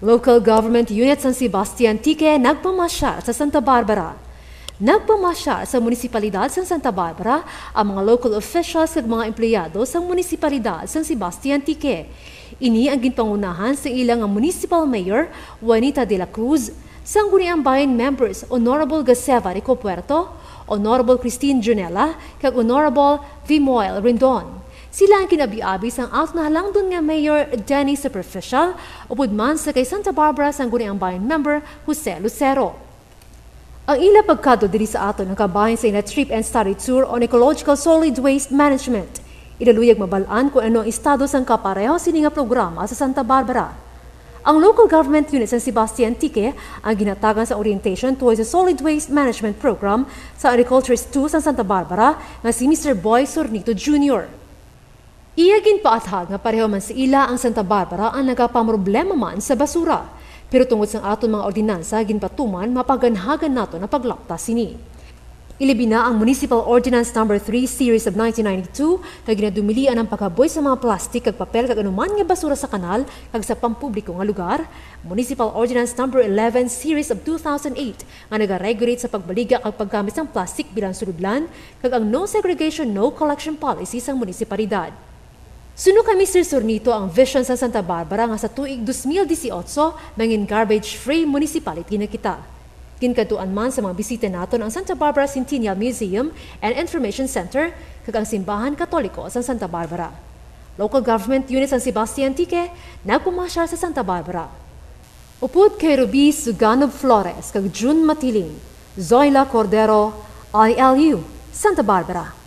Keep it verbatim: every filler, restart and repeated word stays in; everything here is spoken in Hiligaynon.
Local Government Unit San Sebastian Antique nagpamasyar sa Santa Barbara. Nagpamasyar sa munisipalidad sa Santa Barbara ang mga local officials kag mga empleyado sa munisipalidad San Sebastian Antique. Ini ang ginpangunahan sa ila nga Municipal Mayor Juanita de la Cruz, Sangguniang Bayan members Honorable Gaseva Ricopuerto, Honorable Christine Junela, kag Honorable Vimoel Rendon. Sila ang kinabi-abi sang aton nahalangdon nga Mayor Denny Superficial, upod man sa kay Santa Barbara Sangguniang Bayan member Jose Lucero. Ang ila pagkadto diri sa aton ang kabahin sa ila trip and study tour on ecological solid waste management. Ilaluyag mabal-an kung ano ang estado sang kapareho sini nga programa sa Santa Barbara. Ang Local Government Unit San Sebastian Antique ang ginhatagan sa orientation tungod sa Solid Waste Management Program sa Agriculturist two sa Santa Barbara nga si Mister Boy Sornito Junior. Iya ginpaathag nga pareho man sa ila ang Santa Barbara ang nagapamroblema man sa basura. Pero tungod sang aton mga ordinansa ginpatuman, mapaganhagan naton ang paglapta sini. Ilabi na ang Municipal Ordinance Number three Series of nineteen ninety-two nga ginadumilian ang paghaboy sa mga plastik kag papel kag anuman nga basura sa kanal kag sa pampubliko nga lugar, Municipal Ordinance Number eleven Series of two thousand eight nga nagaregulate sa pagbaligya kag paggamit sang plastik bilang sulodlan, kag ang No Segregation, No Collection Policy sang munisipalidad. Suno kay Mister Sornito, ang vision sa Santa Barbara nga sa tuig dos mil dieciocho mangin garbage-free municipality na kita. Ginkadtuan man sa mga bisita naton ang Santa Barbara Centennial Museum and Information Center kag ang Simbahan Katoliko sa Santa Barbara. Local Government Unit San Sebastian Antique nagpamasyar sa Santa Barbara. Upod kay Ruby Suganob Flores kag June Matiling, Zoila Cordero, I L U, Santa Barbara.